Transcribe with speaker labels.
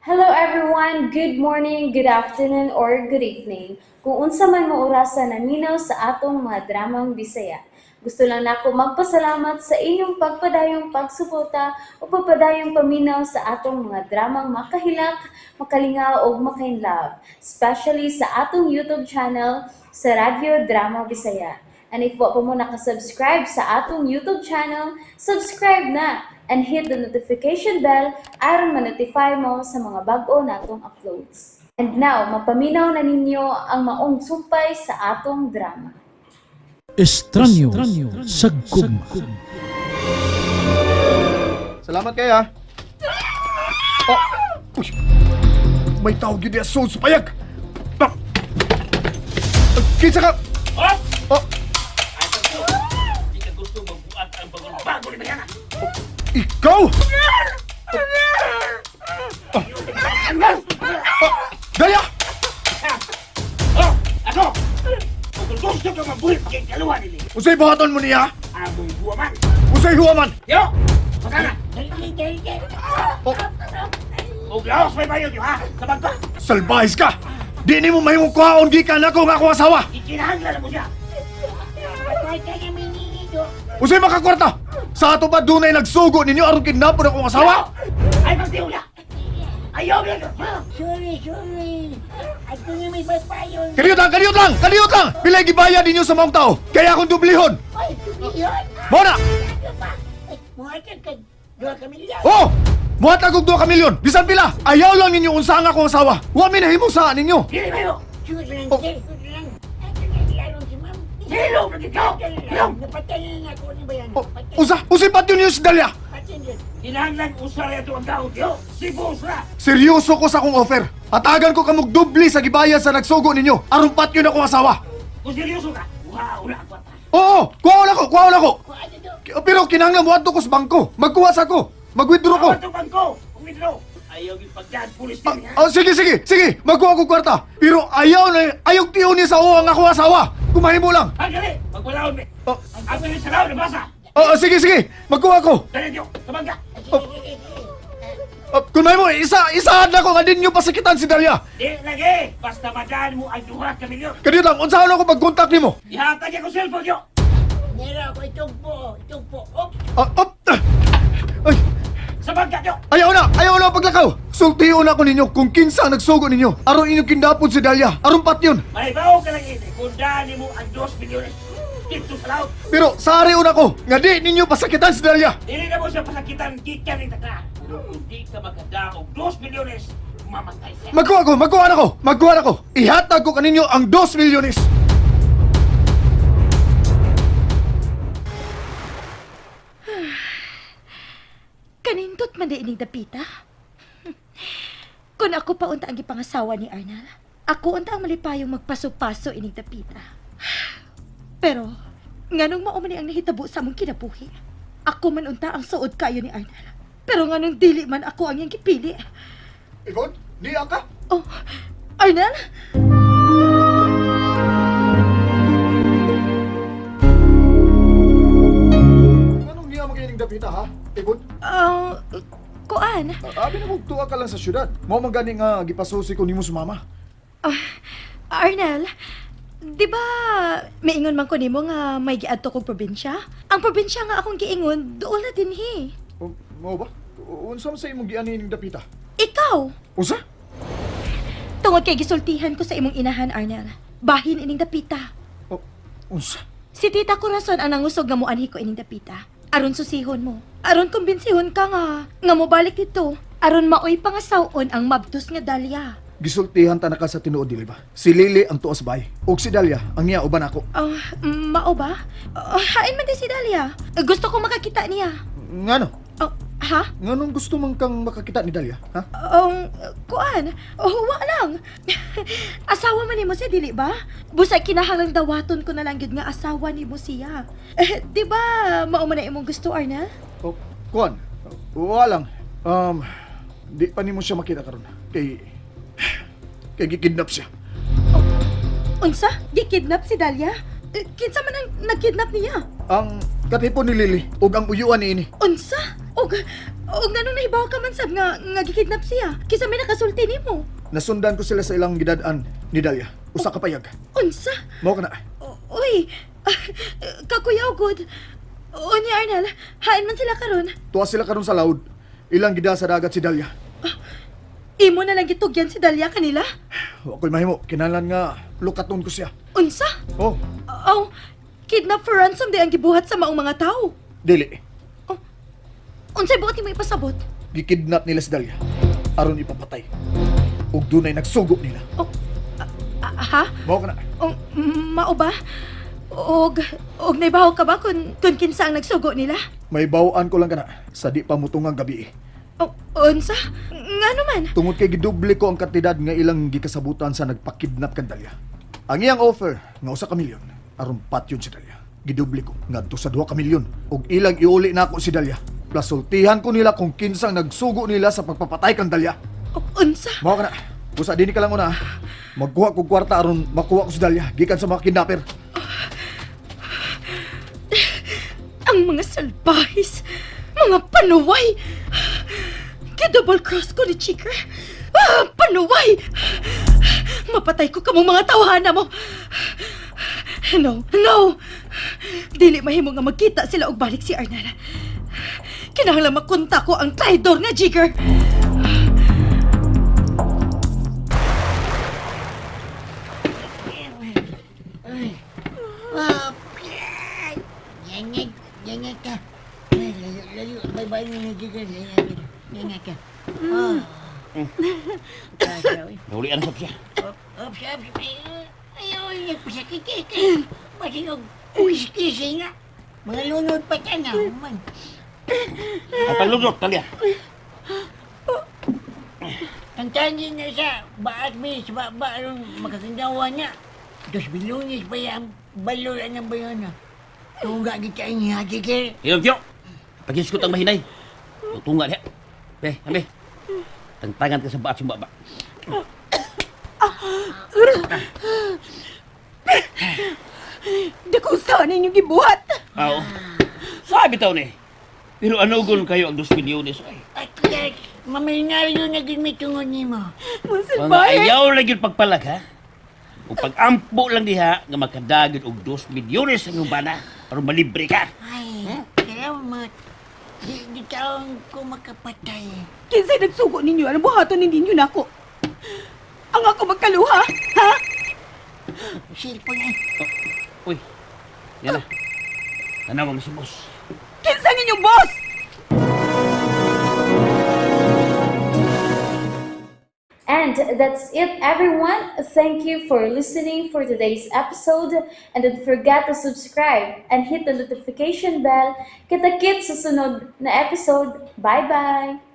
Speaker 1: Hello everyone! Good morning, good afternoon, or good evening. Kung unsa man mo orasa naminaw sa atong mga dramang Bisaya. Gusto lang nako magpasalamat sa inyong pagpadayong pagsuporta o pagpadayong paminaw sa atong mga dramang makahilak, makalingaw ug makainlove, especially sa atong YouTube channel sa Radyo Drama Bisaya. And if wa pa mo nakasubscribe sa atong YouTube channel, subscribe na and hit the notification bell aron ma-notify mo sa mga bag-o natong uploads. And now, mapaminaw na ninyo ang maong sumpay sa atong drama.
Speaker 2: Estranyo sa gugma.
Speaker 3: Salamat kayo ha. Oh! Uy! May tao gyud diha sa payag! Ah! Kinsa ka?
Speaker 4: Oh!
Speaker 3: Oh!
Speaker 4: Ay, gusto. Di ka gusto magbuat ang bagong-bago ni Mariana.
Speaker 3: Ikaw! Ah! Ah! Daya!
Speaker 4: Oh! Ako! Kung gusto ka mabuhit kay kaluwa nili,
Speaker 3: Unsay buhaton mo niya?
Speaker 4: among buwaman.
Speaker 3: Unsay huwaman?
Speaker 4: Yo! Pasana!
Speaker 3: Oh!
Speaker 4: Og laos may bayod yo, ha? Sa bangka!
Speaker 3: Salbahis ka! Di nimo mahimong kuhaon gikan nako nga akong asawa!
Speaker 4: Ikinahanglan na mo siya.
Speaker 3: Unsay makakwarta? Sa ato pa dunay nagsugo ninyo aron kidnapon akong asawa?
Speaker 4: Ay, magtiyo niya! Ayaw niya!
Speaker 5: Sorry, sorry. Ako nga may babayon.
Speaker 3: Kaliyot lang, kaliyot lang, kaliyot lang! Pilay gibayad ninyo sa maong tao? Kaya akong dublihon!
Speaker 5: Ay, tumiyon.
Speaker 3: Mao na!
Speaker 5: Ano ba? Ay, muhatag ka. 2 milyon.
Speaker 3: Oh! Muhatag og 2 ka milyon. Bisan pila. Ayaw lang ninyo unsa ang akong asawa. Wa mi nahimong saa ninyo.
Speaker 4: Dili mayo!
Speaker 5: Sure lang,
Speaker 3: Oh.
Speaker 5: sir. Sure lang. Ako nga larong si ma'am.
Speaker 4: Hilom na gid ka! Hilom!
Speaker 5: Napatayin na ako ni Bayan.
Speaker 3: Oh, unsa? Unsay patyon ninyo si Dalia?
Speaker 5: Patayin yun.
Speaker 4: Kinahanglan usa rin ito ang daot yo! Sibos na!
Speaker 3: Seryoso ko sa akong offer. Hatagan ko kamog doble sa gibayad sa nagsugo ninyo aron patyon akong asawa.
Speaker 4: Kung seryoso ka, wala ang kwarta.
Speaker 3: Oo, kuha ko, kuha ko.
Speaker 5: Kuha dito.
Speaker 3: Pero kinahanglan moadto ko sa bangko. Magkuha sa ko. Mag-withdraw ko.
Speaker 4: Ako itong bangko! Withdraw! Ayaw yung pagdaan pulis
Speaker 3: Ah,
Speaker 4: din, ha?
Speaker 3: ah, sige, sige, sige. Magkuha ko kwarta. Pero ayaw na, ayaw tiyon ni sa o ang akong asawa. Kumahimo lang.
Speaker 4: Ang gali! Magwalaon, me!
Speaker 3: Oh,
Speaker 4: Ang bilis sa laon, nabasa!
Speaker 3: ah, sige, sige. Magkuha ko.
Speaker 4: Dali niyo! Sa bangka!
Speaker 3: Oh. Ah, kung may mo, isahan na ko nga ninyo pasakitan si Dalia.
Speaker 4: Di lagi! Basta madaan mo ang 2 milyon!
Speaker 3: Kadiyo lang, unsaon ako pag-contact nimo?
Speaker 4: Ihatag niya kong cellphone niyo!
Speaker 5: Nero ako itong po. Itong po. Oh,
Speaker 3: Ah, op, ah. Ay,
Speaker 4: Sa bangka niyo!
Speaker 3: ayaw na paglakaw. Sultiyon ako ninyo kung kinsa ang nagsugo ninyo. Aron inyong kindapon si Dalia, aron patyon.
Speaker 4: May bao ka lang ini kung daan mo ang 2 milyones dito sa laot!
Speaker 3: Pero sari una ko, nga di ninyo pasakitan si Dalia.
Speaker 4: Dili na mo siya pasakitan gikan ni taka! Pero kung di ka makadaog 2 milyones, mamatay siya!
Speaker 3: Magkuha ko, magkuha na ko, magkuha na ko. Ihatag ko kaninyo ang 2 milyones.
Speaker 6: Kanindot man di ining dapita. Kung ako pa unta ang gipangasawa ni Arnel, ako unta ang malipayong magpaso-paso ining dapita. Pero, nganong mao man ni ang nahitabo sa among kinabuhi? Ako man unta ang suod kayo ni Arnel. Pero nganong dili man ako ang iyang gipili.
Speaker 3: Ikon, niya ka?
Speaker 6: Oh, Arnel?
Speaker 3: Anong niya magayining dapita ha? Ikon?
Speaker 6: Kuan?
Speaker 3: Abi na kung tuwa ka lang sa syudad. Mao man gani nga gipasusi ko nimo sa mama.
Speaker 6: Ah, Arnel, di ba maingon man ko nimo nga may giadto kog probinsya? Ang probinsya nga akong giingon, duol na dinhi.
Speaker 3: O, mao ba? Unsa man sa imong giani ning dapita?
Speaker 6: Ikaw!
Speaker 3: Unsa?
Speaker 6: Tungod kay gisultihan ko sa imong inahan, Arnel. Bahin ining dapita.
Speaker 3: O, unsa?
Speaker 6: Si Tita Corazon ang nangusog nga muanhi ko ining dapita. Aron susihon mo. Aron kumbensihon ka nga nga mobalik dito. Aron maoy pangasawon ang mabdos nga Dalia.
Speaker 3: Gisultihan ta na ka sa tinuod dili ba? Si Lily ang tuos bay. Ug si Dalia ang niya uban ako.
Speaker 6: Ah, mao ba? Ah, hain man din si Dalia. Gusto ko makakita niya.
Speaker 3: Ngano?
Speaker 6: Oh, ha?
Speaker 3: Nganong gusto man kang makakita ni Dalia, ha?
Speaker 6: Kuan, oh, wa lang. Asawa man nimo siya, dili ba? Busa kinahanglang dawaton ko na lang gyud nga asawa nimo siya. Eh, di ba mao man na imong gusto, Arnel?
Speaker 3: O, kuan. Wa lang. Di pa nimo siya makita karon. Kay gikidnap siya.
Speaker 6: Unsa? Gikidnap si Dalia? Eh, kinsa man ang nagkidnap niya?
Speaker 3: Ang katipon ni Lily ug ang uyuan niini.
Speaker 6: Unsa? Og Og nganong nahibaw ka man sab nga gikidnap siya? Kinsa may nakasulti nimo?
Speaker 3: Nasundan ko sila sa ilang gidad-an ni Dalia. Usa ka payag.
Speaker 6: Unsa?
Speaker 3: Mao kana.
Speaker 6: Uy, kakuyaw gud. Unya Arnel, hain man sila karon.
Speaker 3: Tuwa sila karon sa laud. Ilang gida sa dagat si Dalia.
Speaker 6: Imo na lang gitugyan si Dalia kanila.
Speaker 3: Wa ko'y mahimo. Kinahanglan nga lukaton ko siya.
Speaker 6: Unsa?
Speaker 3: Oh,
Speaker 6: Oh, kidnap for ransom di ang gibuhat sa maong mga tao.
Speaker 3: dili.
Speaker 6: Unsay buot nimo ipasabot?
Speaker 3: Gikidnap nila si Dalia aron ipapatay. Ug dunay nagsugo nila.
Speaker 6: Oh, ha?
Speaker 3: Mao kana.
Speaker 6: Oh, mao ba? Og naibaw ka ba kung kinsa ang nagsugo nila?
Speaker 3: May bawaan ko lang kana sa di pa mutungang gabi.
Speaker 6: Oh, unsa? Ngano man?
Speaker 3: Tungod kay gidoble ko ang kantidad nga ilang gikasabutan sa nagpakidnap kan Dalia. Ang iyang offer nga 1 milyon aron patyon si Dalia. Gidoble ko ngadto sa 2 milyon ug ilang iuli nako si Dalia. Plus sultihan ko nila kung kinsang nagsugo nila sa pagpapatay kan Dalia.
Speaker 6: Oh, unsa?
Speaker 3: Mao kana. Busa dinhi ka lang una, ah. Magkuha kog kwarta aron makuha ko si Dalia gikan sa mga kidnapper.
Speaker 6: Ang mga salbahis, mga panuway. Ki-double cross ko ni Chicker. Ah, panuway! Mapatay ko kamong mga tawhana mo. No, no! Dili mahimo nga magkita sila og balik si Arnel. Kinahanglan makunta ko ang traidor nga Jigger.
Speaker 5: Nyanyag, nyanyag ka. Ay, layo, layo. Bye-bye na Jigger. Nyanyag, nyanyag ka. Oh. Ay,
Speaker 4: Nahulian sab siya.
Speaker 5: Op, op, op, ay, ay, nagpasakit eh. Kay, basig og whiskey siya nga. Mga lunod pa siya na, man.
Speaker 4: Ay pagludot Talia.
Speaker 5: Tantangin na siya, baat mi, sa baba, aron makakandawa niya. 2 milyones pa yan, balor ang bayon na. Tungga kita niya, Jigger.
Speaker 4: Hilom tiyo. Pagiskot ang mahinay. Tutunga diha. Be, ambe. Tangtangan ka sa baat sa baba.
Speaker 6: Di kung saan ninyo gibuhat.
Speaker 4: Oo. Sabi taon eh. Pero ano gun kayo ang 2 milyones ay?
Speaker 5: At least, mamilyonaryo na gid mi tungod nimo.
Speaker 6: Mga
Speaker 4: Mga ayaw lang yun pagpalag ha. O pag-ampo lang diha nga makadagod og 2 milyones ang iyong bana aron malibre ka.
Speaker 5: Ay, salamat. Di taon ko makapatay.
Speaker 6: Kinsay nagsugo ninyo, anong buhaton ninyo nako? Ang ako magkaluha, ha?
Speaker 5: Cellphone eh.
Speaker 4: Uy, yan na. Tanaw mo si boss.
Speaker 6: Kinsa ang inyong boss?
Speaker 1: And that's it, everyone. Thank you for listening for today's episode. And don't forget to subscribe and hit the notification bell. Kita-kits sa sunod na episode. Bye-bye!